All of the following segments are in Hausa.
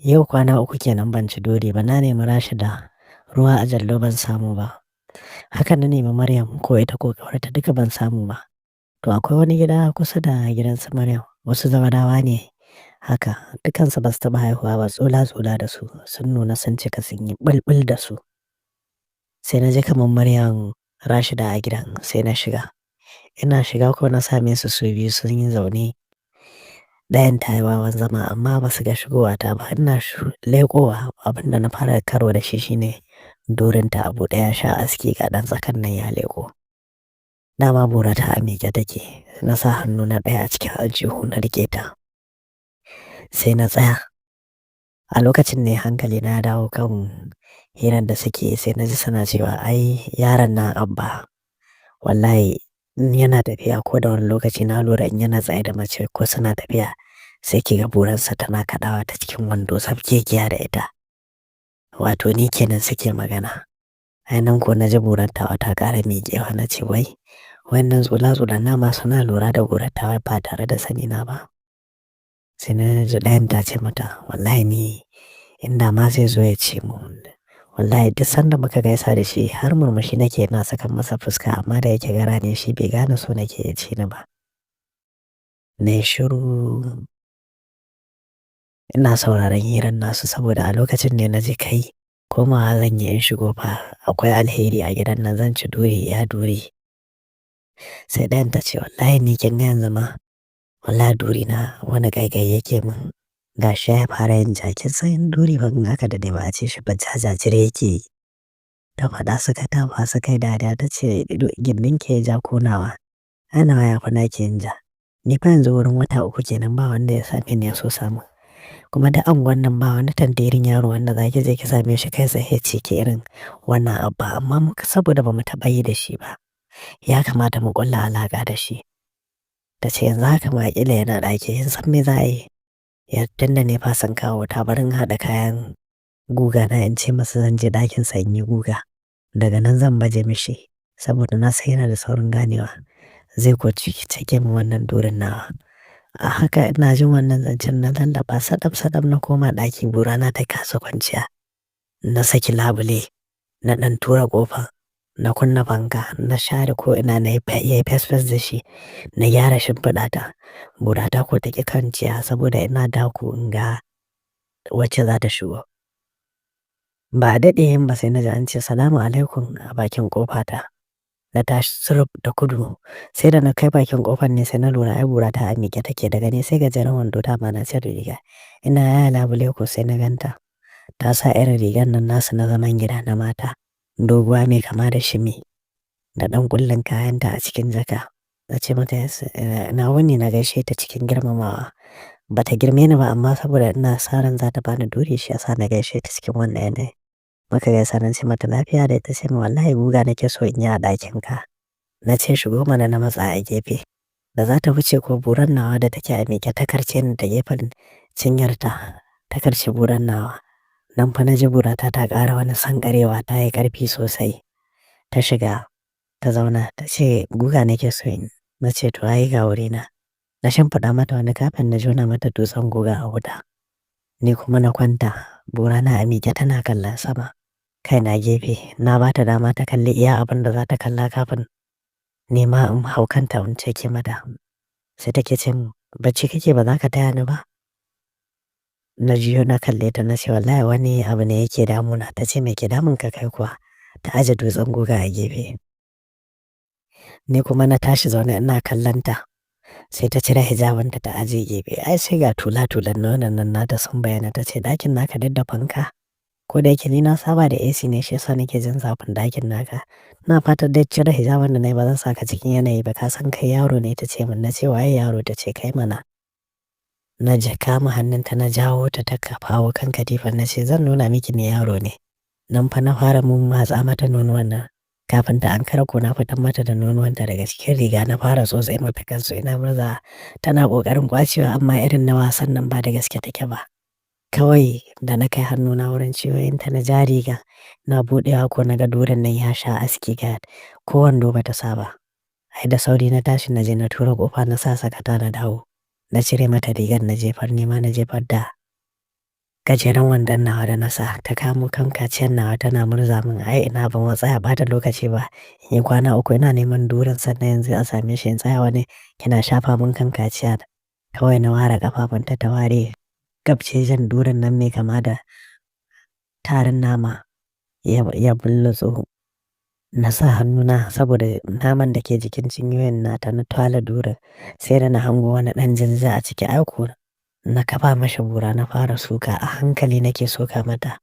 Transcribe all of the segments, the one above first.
Yau kwana 3 kenan ban ci duri ba. Na nemi Rashida ruwa a jallo ban samu ba. Haka na nemi Maryam ko ita ko ƙawarta duka ban samu ba. To akwai wani gida kusa da gidan su Maryam. Wasu zawarawa ne haka. Dukansu ba su taɓa haihuwa ba. Tsula tsula da su. Sun nuna sun cika sun yi ɓulɓul da su. Sai na ji kamar Maryam Rashida a gidan sai na shiga. Ina shiga ko na same su su biyu sun yi zaune. Ɗayan ta yi wawan zama amma ba su ga shigowata ba. Ina leƙowa abin da na fara karo da shi shine durinta a buɗe ya sha aski ga ɗan tsakan nan ya leƙo. Dama burata a miƙe take. Na sa hannuna ɗaya a cikin aljihu na riƙe ta. Sai na tsaya. A lokacin ne hankali na ya dawo kan hirar da suke sai na ji suna cewa ai yaron nan Abba wallahi in yana tafiya ko da wani lokaci na lura in yana tsaye da mace ko suna tafiya sai ki ga buransa tana kaɗawa ta cikin wando zabgegiya da ita. Wato ni kenan suke magana. Ai nan ko na ji burar tawa ta ƙara miƙewa na ce wai wannan tsula tsulan dama suna lura da burar tawa ba tare da sani na ba. Sai na ji ɗayan ta ce mata wallahi ni inda ma zai zo ya ce mun wallahi duk sanda muka gaisa da shi har murmushi nake ina sakan masa fuska amma da yake gara ne shi bai gane so nake ya ci ni ba. Na yi shiru ina sauraron hirar nasu saboda a lokacin ne na ji kai komawa zan yi in shigo fa akwai alheri a gidan nan zan ci duri iya duri. Sai ɗayan ta ce wallahi ni kin ga yanzu ma wallahi duri na wani ƙaiƙayi yake mun. Ga shi ya fara yin ja kin san duri fa in aka daɗe ba a ci shi ba jajajire yake yi. Ta faɗa suka tafa suka yi dariya ta ce gindin ki ya ja ko nawa. Ai nawa ya fi naki yin ja. Ni fa yanzu wurin wata 3 kenan ba wanda ya same ni ya so samu. Kuma duk unguwan nan ba wani tantirin yaro wanda za ki je ki same shi kai tsaye ya ce ki irin wannan Abba amma muka saboda ba mu taɓa yi da shi ba. Ya kamata mu ƙulla alaƙa da shi. Ta ce yanzu haka ma ƙila yana ɗaki kin san me za a yi? Ya tunda nefa sun kawo wuta bari in haɗa kayan guga na in ce masa zan je ɗakinsa in yi guga. Daga nan zan baje mishi saboda na san yana da saurin ganewa. Zai ko cike min wannan durin nawa. A haka ina jin wannan zancen na lallaɓa saɗaf saɗaf na koma ɗaki burana ta kasa kwanciya. Na saki labule, na ɗan tura ƙofa, na kunna fanka, na share ko ina na yi fes fes da shi, na gyara shimfiɗa ta. Burata ko ta ƙi kwanciya saboda ina dako in ga wacce za ta shigo. Ba a daɗe yin ba sai na ji an ce salamu alaikum a bakin ƙofa ta. Na tashi suruf da gudu sai da na kai bakin ƙofar ne sai na lura ai burata a miƙe take daga ni sai gajeren wando dama na cire riga. Ina yaye labule ko sai na gan ta. Ta sa irin rigar nan nasu na zaman gida na mata. Doguwa mai kama da shimi da ɗan ƙullin kayanta a cikin jaka. Na ce mata ina wuni na gaishe ta cikin girmamawa. Ba ta girme ni ba amma saboda ina sa ran za ta bani duri shi ya sa na gaishe ta cikin wannan yanayi. Muka gaisa na ce mata lafiya dai ta ce min wallahi guga nake so in yi a ɗakin ka. Na ce shigo mana na matsa a gefe. Da za ta wuce ko buran nawa da take a miƙe ta karce ni da gefen cinyarta ta karce buran nawa. Nan fa na ji burata ta ƙara wani sanƙarewa ta yi ƙarfi sosai. Ta shiga ta zauna ta ce guga nake so in yi. Na ce to ai ga wurina. Na shimfiɗa mata wani kafet na jona mata dutsen guga a wuta. Ni kuma na kwanta burana a miƙe tana kallon sama. Kai na gefe na ba ta dama ta kalli iya abin da za ta kalla kafin ni ma in hau kanta in cike mata. Sai take ce mun bacci kake ba za ka taya ni ba? Na juyo na kalle ta na ce wallahi wani abu ne yake damuna. Ta ce me ke damun ka kai kuwa? Ta aje dutsen guga a gefe. Ni kuma na tashi zaune ina kallon ta. Sai ta cire hijabinta ta aje gefe. Ai sai ga tula tulan nonon nan nata sun bayyana ta ce ɗakin naka duk da fanka. Ko da yake ni na saba da AC ne shi yasa nake jin zafin ɗakin naka. Ina fatan dai cire hijabin da nayi ba zan saka cikin yanayi ba ka san kai yaro ne ta ce mun. Na ce waye yaro? Ta ce kai mana. Na je kama hannunta na jawo ta ta kafawo kan katifar na ce zan nuna miki ni yaro ne. Nan fa na fara mummatsa mata nonuwan nan. Kafin ta ankara ko na fitar mata da nonuwanta daga cikin riga na fara tsotse mata kansu ina murza tana ƙoƙarin ƙwacewa amma irin na wasan nan ba da gaske take ba. Kawai da na kai hannuna wurin ciwoyinta na ja riga na buɗewa ko na ga durin nan ya sha aski ga ko wando ba ta sa ba. Ai da sauri na tashi na je na tura ƙofa na sa sakata na dawo. Na cire mata rigar na jefar ni ma na jefar da Gajeren wandon nawa da na sa ta kamo kan kaciyar nawa tana murza min. Ai ina ban ma tsaya ɓata lokaci ba. In yi kwana 3 ina neman durin sannan yanzu a same shi in tsaya wani kina shafa mun kan kaciya. Kawai na ware ƙafafunta ta ware gabjejen durin nan mai kama da tarin nama ya bullatso. Na sa hannuna saboda naman da ke jikin cinyoyin nata na twale durin sai da na hango wani ɗan jinja a ciki. Ai ko na kafa mashi bura na fara suka a hankali nake soka mata.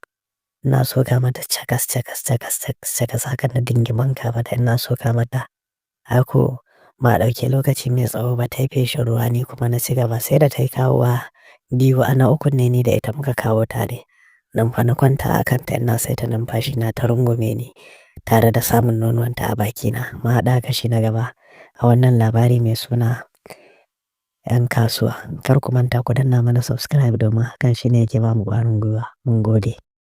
Ina soka mata cakas cakas cakas cakas haka na dingi banka mata ina soka mata. Ai ko ba a ɗauki lokaci mai tsawo ba ta yi feshin ruwa ni kuma na ci gaba sai da ta yi kawowa 2 ana ukun ne ni da ita muka kawo tare. Nan fa na kwanta a kanta ina saita numfashi na ta rungume ni tare da samun nonuwanta a bakina. Mu haɗu a kashi na gaba a wannan labari mai suna 'Yan Kasuwa. Kar ku manta ku danna mana subscribe domin hakan shine yake bamu ƙwarin gwiwa. Mun gode.